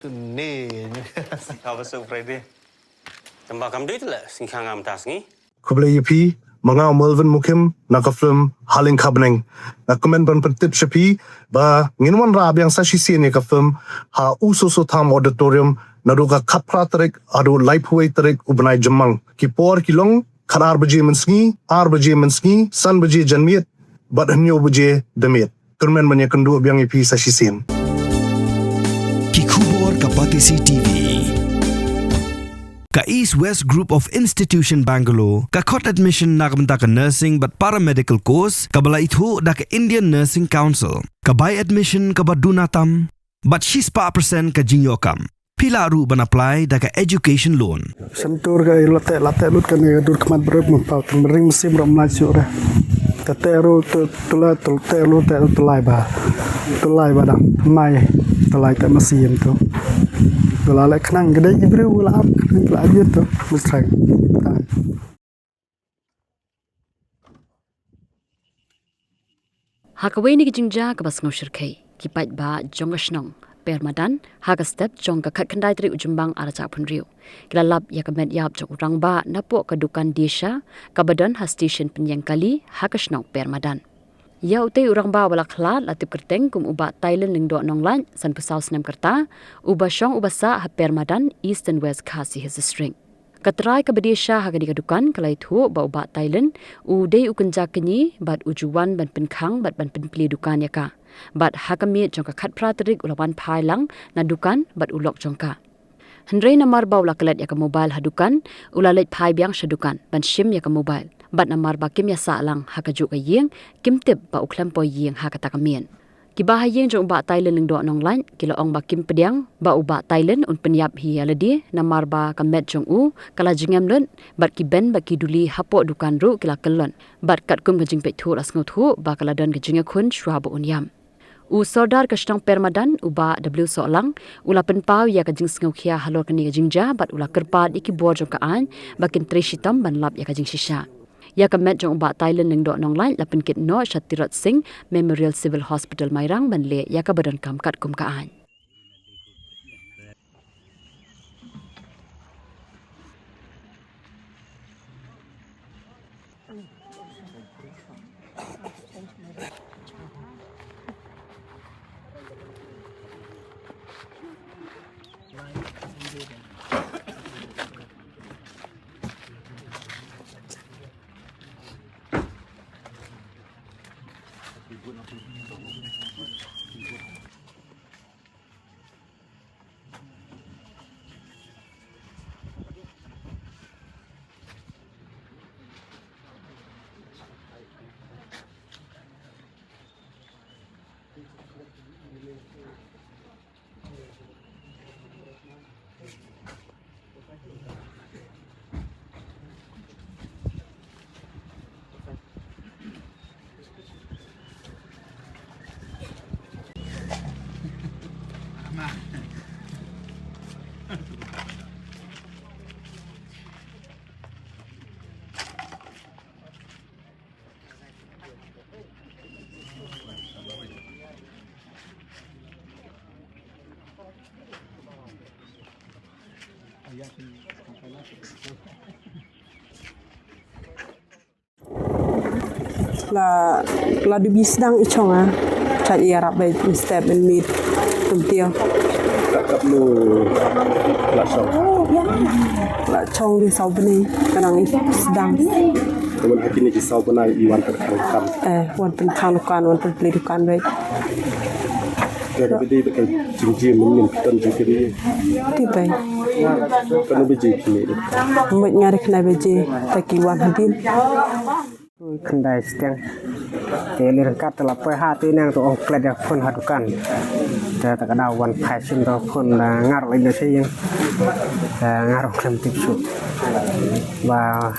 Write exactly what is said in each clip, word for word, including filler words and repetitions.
Ni. Sngewbha Friday. Tang ba kam dei te la sngewkhang ngam ta sngi. Khublei ïa phi, ma nga u Melvin Mukim na ka film Haleng Khabneng. Nga kmen ban pyntip sha phi ba ngin wanrah biang sa shisien ïa ka film ha U Soso Tham Auditorium naduh ka khatphra tarik haduh laiphew wei tarik u bnai Jymmang. Ki por ki long khatar baje mynsngi, ar baje mynsngi, san baje janmiet bad hynñiew baje da miet. Kyrmen ban ïakynduh biang ïa phi sa shisien. Ki khubor ka Batesi T V. Ka East West Group of Institution Bangalore ka khot admission na ka bynta ka nursing bad paramedical course kaba la ithuh da ka Indian Nursing Council. Ka bai admission kaba duna tam bad shispah percent ka jingïoh kam. Phi lah ruh ban apply da ka education loan. Shyntur ka i la teh, la teh lut kane ka dur khmat brep, mynpaw tang ring mynsiem ram lai shuh re. Te teh ruh tu, tu la, tu teh ruh teh tu lai ba. Tu lai ba dang. Mai. Tu lai teh mynsiem tu. Tu la leh khnang ka dei ki briew la ap khnang la ap ïa tu. Mestrai. Ha kawei na ki jingjia kaba sngewshyrkhei, ki paidbah jong ka shnong Permadan, ha ka step jong ka khatkhyndai tarik u Jymmang arhajar arphew hynriew, ki la lap ïa ka met ïap jong u rangbah napoh ka dukan diesha kaba don ha station pynïeng kali ha ka shnong Permadan. Ïa utei u rangbah ba la khlad la tip kyrteng kum u Bah Tailin Lyngdoh Nonglait, sanphew saw snem ka rta, uba shong uba sah ha Permadan, Eastern West Khasi Hills District. Ka trai kaba diesha ha kane ka dukan ka la ïathuh ba u Bah Tailin u dei u kynja kñi bad u ju wan ban pynkhang bad ban pynplie dukan ïa ka. Bad ha ka miet jong ka khatphra tarik u la wan phai lang na dukan bad u lok jong ka. Hynrei namar ba u la klet ïa ka mobile ha dukan, u la leit phai biang sha dukan ban shim ïa ka mobile. Bad namar ba kim ïasah lang ha kajuh ka ïing, kim tip ba u khlem poi ïing ha kata ka miet. Kiba ha ïing jong u Bah Tailin Lyngdoh Nonglait ki la ong ba kim pdiang ba u Bah Tailin un pynïap hi ïa lade namar ba ka met jong u ka la jngai lut, bad ki ben bad ki duli hapoh dukan ruh ki la kyllon. Bad katkum ka jingpeit thuh la sngewthuh ba ka la don ka jingïakhun shuwa ba un ïap. U Sordar ka shnong Permadan, u Bah W Sohlang, u la pynpaw ïa ka jingsngewkhia halor kane ka jingjia bad u la kyrpad ïa ki bor jong ka aiñ ba kin trei shitom ban lap ïa ka jingshisha. Ïa ka met jong u Bah Tailin Lyngdoh Nonglait la pynkit noh sha Tirot Sing Memorial Civil Hospital Mairang ban leh ïa kaba donkam katkum ka aiñ. La, la dubi sdang i chong a. Chait ïarap bad mynstep mynmiet. Tum tio. Kap lu la chong. La chong di saw bnai, ka nang i sdang. Ka wan ha kine ki saw bnai i wan pynkhang dukan. Eh, wan pynkhang dukan, wan pynplie dukan bad. Ka ka bidi ka jingjia mynnin ka tan jingkiri. Ti bai. Ka na biji kini. Mut nga ri khnai biji, ta ki wan hadien. Khyndai steng. Te li ryngkat te la poi ha te nang to ong klet ïa phone ha dukan. Te ta ka daw wan phai shim to phone da ngar lai da shayang. Te ngar ong khlem tip shuh. Ba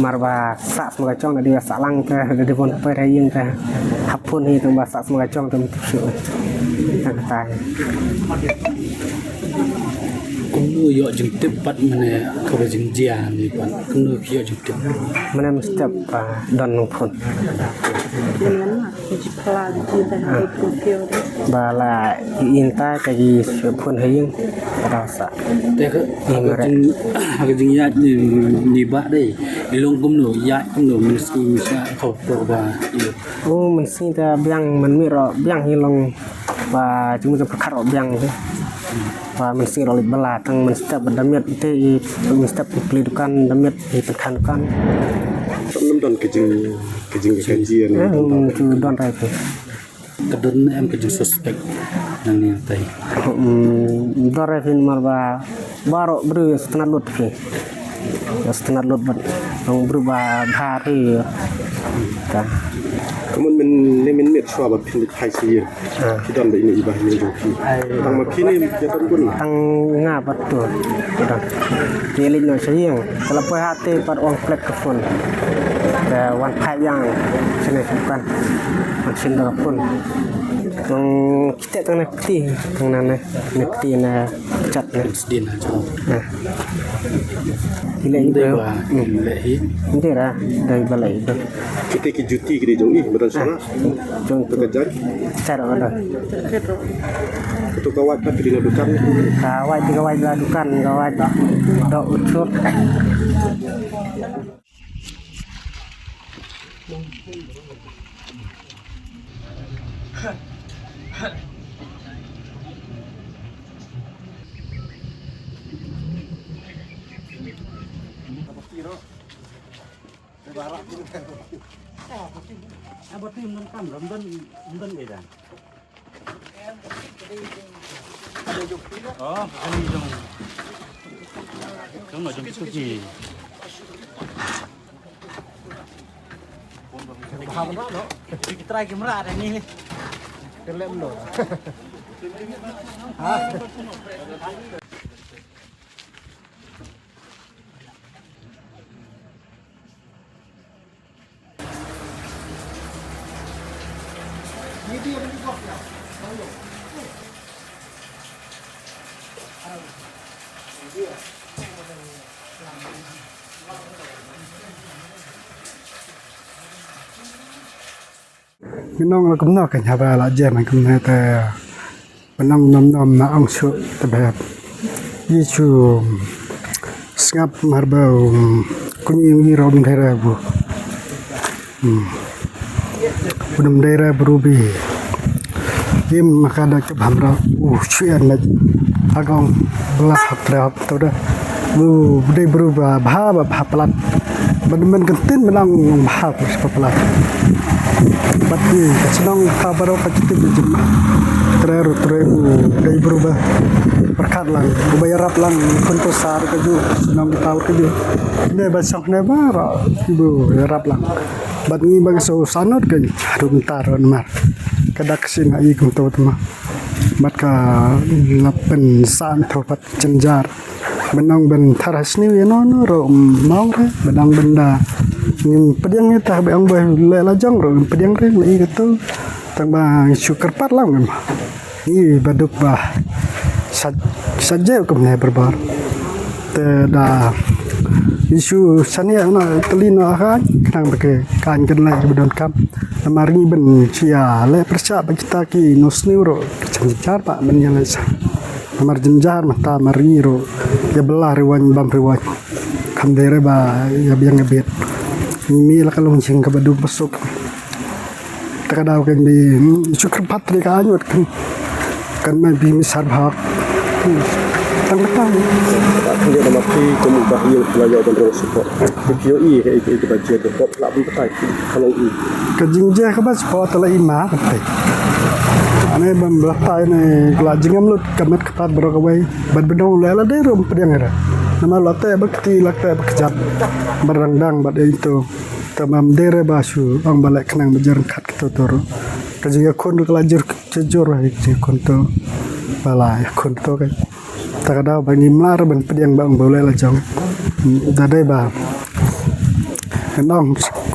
Mar ba sah sma ka jong da dei ba sah lang te da dei ban poi ra ïing te. Hap phone hi tang ba sah sma ka jong te mut shu. Tang kata. Kumno ïoh jingtip pat mane kaba jingjia ni pat. Kumno ïoh jingtip. Mane mynstep ba don nong phone. Ba la i inta ka ji phone ha ïing. Ka da sah. Te ka, ka jing, ka jingïaid ni, ni ba dei. I long kumno, ïaid kumno, mynsngi mynsngi ka por ba. O mynsngi te biang man mi ro, biang hi long ba jingmut jingpyrkhat ro biang hi. Ba mynsngi ro leit bylla tang mynstep ba da miet te i mynstep plie dukan da miet i pynkan dukan. Sot nym don ka jing, ka jing ka ji ni. Hmm, tu don rai tu. Ka don em ka jingsuspek nangne tai. Hmm, don rai phi namar ba baroh briew sngewtynnat lut phi. Sngewtynnat lut bad long briew ba bha phi. Ta. Ka mut mynne mynmiet shuwa ba phin leit phai sha ïing. Ah. Phi don ba ine i ba ïing jong phi. Ai. Tang ma phi ne ïa don bun. Tang nga bad tu. Don. Te leit noh sha ïing. Ka la poi ha te pat wan plet ka phone. Te wan phai ïang shane sha dukan. Wan shim da ka phone. Nong kite tang na kti, tang na na, na kti na chat na. Sdin na chat. Nah. Ile i ba, ile i. Ndera, dai bala i ba. Kite ki juti ki dei jong i, ba don sha. Jong tu ka jar. Jar ada. Kito ka wait ka pili na dukan. Ka wait, ka wait la dukan, ka wait. Dok ucur. Oh, kani jong. Jong no jong suki. Kita try kamera dah ni. Kelem lo. Ha? Ngi nong la kumno ka haba la jem kumne te. Ba nang nom nom na ong shu te ba. Ïa shu sngap mar ba, um, kuni ngi rom dei ra bu. Hmm. Bunum dei ra bu rubi. Im ma ka da ka bam ra. U shu yan na. Agong bla hap tra hap to da. Bu dei bru ba bha ba bha palat. Ban man kan tin ban ong bha ba bha palat. Bad ni ka chnong ka baro ka jiti bi jim. Tre ru tre u dei bru ba. Perkat lang, u ba yarap lang, kun to sar ka ju, chnong ka tal ka ju. Ne ba song ne ba ra, bu yarap lang. Bad ngi ba so sanot ka ju, rum tar mar. Ka dak sin ai kum to tma. Bad ka lapen san to pat. Jynjar. Ban ong ban thar ha sniew ïa no no ro mong re, ban ong ban da. Ngim pdiang ïa ta ba ong ba le la jong ro ngim pdiang re, le i ka tu. Tang ba ngi shu kyrpad lang ngim. Ngi ba duk ba. Sa, sa je kum ne barbar. Te da. Ngi shu sania na teli na ha, khnang ba ke kan kan le ba don kam. Namar ngi ban sia le pyrshah ba kita ki no sniew ro. Jynjar ba ban ïa le sa. Namar jynjar mynta mar ngi ruh ïa bylla riwaiñ bam riwaiñ. Kam dei re ba ïa biang ïa biet. Ngi mih la ka long jing kaba duk ba suk. Ta ka daw kan bi, hmm, shu kyrpad ri ka aiñ wat kan. Kan mai bi mi sar bhak. Hmm. Tang ka tang. Ka ïa nama phi kum ba ïa la ïa ban rong support. Ka phi ïa i ka i ka ba jia ka pop la ban batai. Ka long i. Ka jingjia kaba support la i ma ka tai. Ane ban batai ne la jingam lut ka met Pat baroh kawei bad bynong leh la dei ruh ym pdiang ïa ra. Namar la teh ba kti la teh ba kjat. Bad rang dang bad ïa ito. Te mam dei re ba shu ong ba leh khnang ba jyrngkhat kito to ruh. Ka jingïakhun ruh ka la jur jur ïa ka jingïakhun to. Ba la ïakhun to ka. Ta ka daw ba ngim lah re ban pdiang ba ong ba u leh la jong. Da dei ba Tang dang,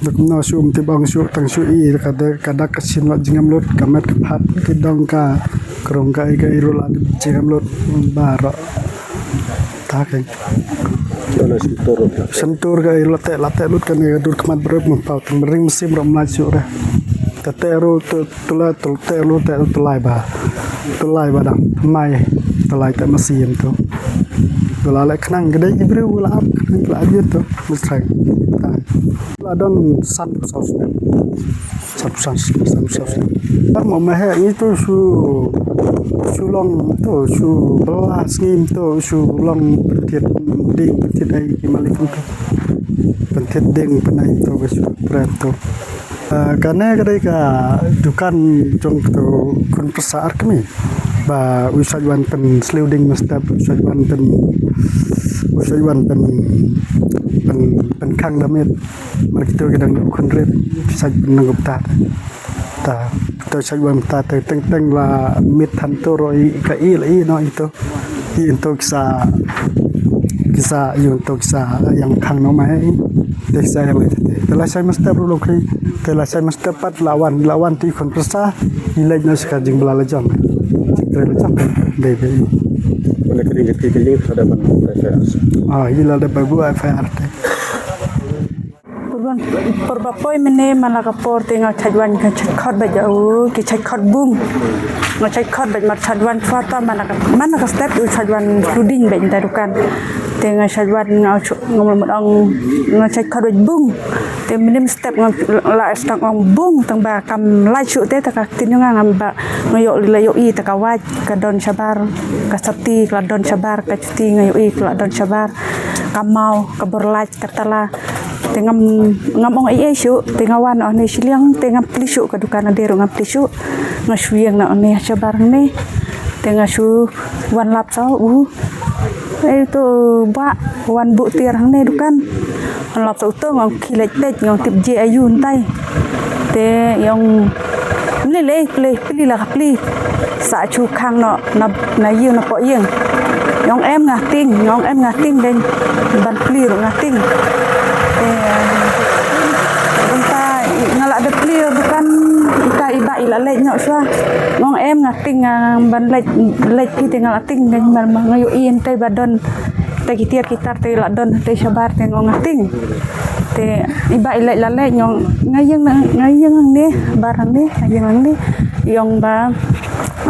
duk no shu mti bang shu tang shu i ka de ka dak ka shin la jingam lut ka met ka phat ki dong ka krong ka i ka i ru la jingam lut baroh. Ta keng. Dona sum tur. Sum tur ka i la te la te lut ka ne ka dur ka mat brep mun pau tang ring sim rom la shu re. Ta te ru tu tu la tu te ru te tu lai ba. Tu lai ba dang mai tu lai te ma sim tu. Tu la le khnang ka dei i breu la ap khnang la ap tu. Mus trai. Ta. La don san phew saw snem. San phew saw snem, san phew saw snem. Tar mo ma he ngi tu shu shu long tu shu bla sngim tu shu long pynthied ding pynthied ai ki malik tu. Pynthied ding pynai tu ka shu prem tu. Ah, kane ka dei ka dukan jong tu khun pyrsa ar kmie. Ba u sait wan pynsliew ding mynstep u sait wan pyn u sait wan pyn pyn pynkhang da miet. Mar kito ki dang duk khun rit ki sait pynlong kumta. Ta to sait wan ta te teng teng la miet than to ro i ka i la i no i to. I into kisa kisa i into kisa yang khang no mai. Te kisa yang lai te la sait mynstep ru lo kri. Te la sait mynstep pat la wan la wan ti khun pyrsa. I leit noh sha ka jingbla la jong. Jingbla la jong. Dei dei. Wala ka ding ka ti ka ling ka da ban F I R. Ah, i la da ba bu F I R te. Por ban por ba poi mynne man la ka por te nga chait wan ka chait khot ba ja u ki chait khot bung. Nga chait khot ba mar chait wan chwa ta man la ka man la ka step u chait wan shu ding ba ta dukan. Te nga chait wan nga chu nga mul mut ong nga chait khot ba bung. Te mynne step nga la stang ong bung tang ba kam lai shu te ta ka tin nga ngam ba nga ïoh la ïoh i ta ka wait ka don shabar ka sati ka la don shabar ka chuti nga ïoh i ka la don shabar ka mau ka bor lait ka tala. Te ngam ngam ong ei ei shu te nga wan oh ne shiliang te ngam pli shu ka dukan ade ru ngam pli shu. Nga shu ïeng na oh ne shabar ne te nga shu wan lap sa u. Ei to ba wan bu tiar hangne dukan. Wan lap sa u to ngong khilek pek ngong tip je ayu ntai. Te yong mle le ple pli la ka pli. Sa chu khang no na na yu na po yeng. Yong em nga ting ngong em nga ting den ban pli ru nga ting. Te banta nga la de pli dukan ita iba ila lek nyok swa. Ngong em nga ting nga ban lek lek pli te nga la ting den ban nga yu in te ba don. Te ki tiar ki tar te la don te shabar te ngong nga ting. Te iba i leit la leit ngong nga yeng nga yeng ne bar ne nga yeng ne yong ba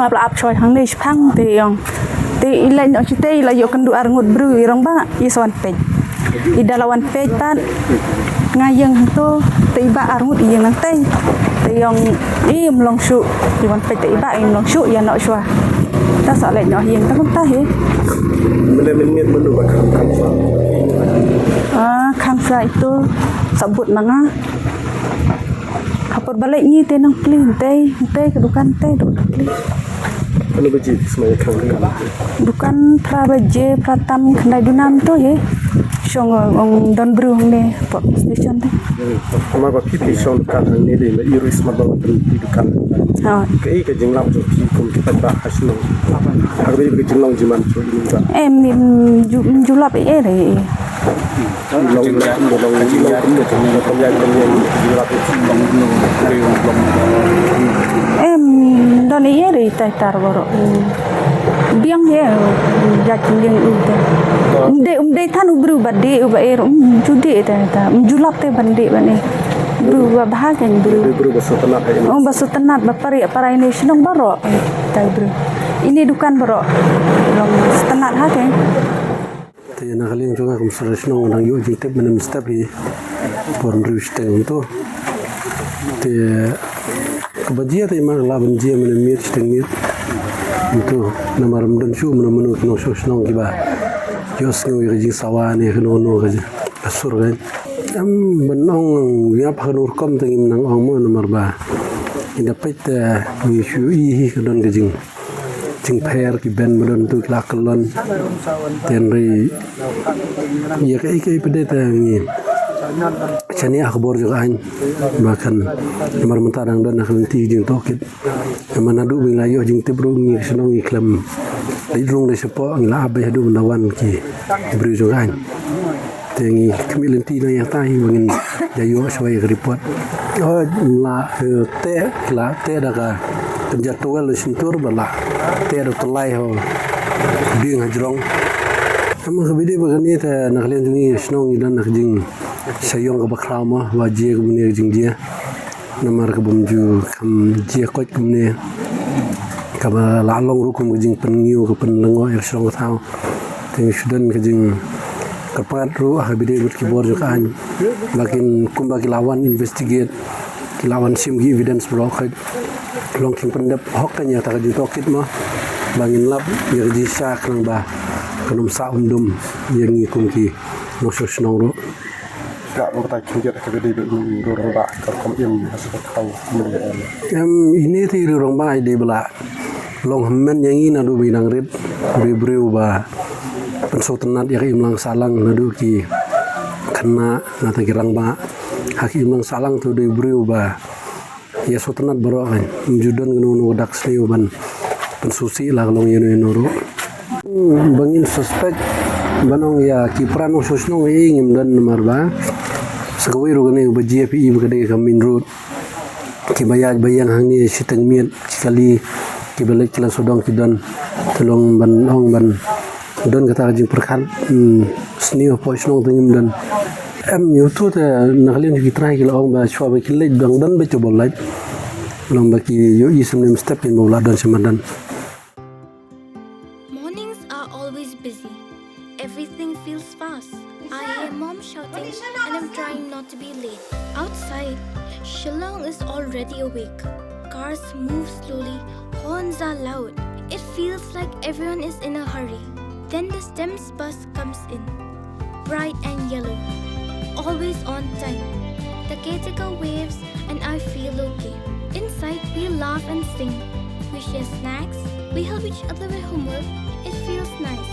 ap la ap choi hang ne shpang te yong te i leit no chite i la yo kendu ar ngut bru i rong ba i swan pej i dala wan pej pat nga yeng to te iba ar ngut i yeng nang te te yong i mlong shu i wan pej te iba i mlong shu ya no shwa. Ta sa leit no yeng ta kum ta he. Mene mene menu ba kham kham sa. Ah, kham sa itu sabut manga. Hapor balik ngi te nang pli te te ke dukan te do pli. Anu baji semaya khang dukan. Dukan pra baji pra tam khandai dunam tu he. Shong ong don bru ne pop station te. Ama ba phi phi shong dukan hang ne de me iris ma ba phi dukan. Ha. Ke ka jinglam jo phi kum ki pat ba ha shnong. Ha ka jinglong jiman jo ini ba. Em ni ju julap e re. Long long long long. Em don e re tai tar boro. Biang ye jat biang u te. Um de um de than u bru ba de u ba er um ju de te ta. Um julap te ban de ban e. Bru ba bha ken bru. Bru ba sutanat hai. Um ba sutanat ba pari parai ne shnong baro. Tai bru. Ini dukan baro. Long sutanat ha ken. Te na ka liang jong nga kum sra shnong dang yu jingtip menem step hi. Por nriu shteng tu. Te kaba jia te ma la ban jia menem miet shteng miet. Tu namar mdon shu menem menu kino shu shnong kiba. Yo sngew ka jingsawa ne kino no ka jing. Asur kan. Em ban ong ïap ha ka dur kom te ngim nang ong mo namar ba. Inda peit te ngi shu i hi ka don ka jing. Jingpher ki ben ba don tu ki la kyllon. Te hynrei ïa kaei kaei pat de te ngi. Shane ha ka bor jong ka aiñ ba kan namar mynta dang don ha ka lynti jingtohkit. Namar naduh ba ngi la ïoh jingtip ruh ngi ka shnong ngi khlem. Dei rung dei shapoh ngi la ap ba haduh ba nda wan ki briew jong ka aiñ. Te ngi khmih lynti na ïa tai ba ngin Ïa ïoh shwa ïa ka report. Oh, la, eh, teh, la teh da ka kynja towel ha shyntur bad la teh da u tyllai ha u dieng ha jrong. Em, ka bidi ba kane te na ka liang jong ngi shnong ngi don na ka jingshah ïong kaba khraw mo, ba jia kumne ka jingjia. Namar ka bym ju kham jia koit kumne. Kaba la long ruh kum ka jingpynngiew, ka pynlyngngoh ïa ka shnong ka thaw. Te ngi shu don ka jingkyrpad ruh ha ka bidi bad ki bor jong ka aiñ ba kin, kumba ki la wan investigate, ki la wan shim ki evidence baroh, ka long kin pyndep hok kan ïa kata ka jingtohkit mo, ba ngin lap ïa ka jingshisha khnang ba kan ym sah ym dum ïa ngi kum ki nongshong shnong ruh. Ka bang kata khyndiat ka bidi ba ngi ruh rangbah ka rukom im ha sa ka thaw kumne em. Em, ine te ruh rangbah ide ba la long hynmen ïa ngi naduh ba ngi dang rit, briew briew ba pynsngewtynnat ïa ka imlang sahlang naduh ki khynnah, na tang ki rangbah ha ki imlang sahlang, te u dei u briew ba ïa sngewtynnat baroh kan. Ym ju don kano kano ka dak sniew ban pynsngewsih la ka long ïano ïano ruh. Hmm, ba ngin suspect ban ong ïa ki para nongshong shnong, eh, ngim don namar ba sa kawei ruh kane ba jia phi ba ka dei ka main road. Kiba ïaid ba ïeng hangne shiteng miet, ki kali, kiba leit ki la sawdong ki don. Te long ban ong ban don kata ka jingpyrkhat, hmm, sniew hapoh shnong te ngim don. Em, ïa uto te na ka liang ki trai ki la ong ba shuwa ba ki leit dang don ba ki bol lait. Long ba ki ïohi snem step kin ba u la don sha madan. Mornings are always busy. Everything feels fast. I hear mom shouting and I'm trying not to be late. Outside, Shillong is already awake. Cars move slowly, horns are loud. It feels like everyone is in a hurry. Then the STEMS bus comes in. Bright and yellow. Always on time. The caretaker waves and I feel okay. Inside, we laugh and sing. We share snacks. We help each other with homework. It feels nice.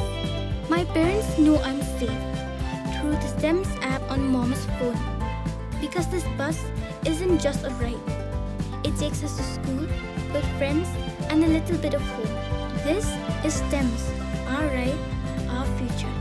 My parents know I'm safe through the STEMS app on mom's phone. Because this bus isn't just a ride. It takes us to school, with friends, and a little bit of home. This is STEMS, our ride, our future.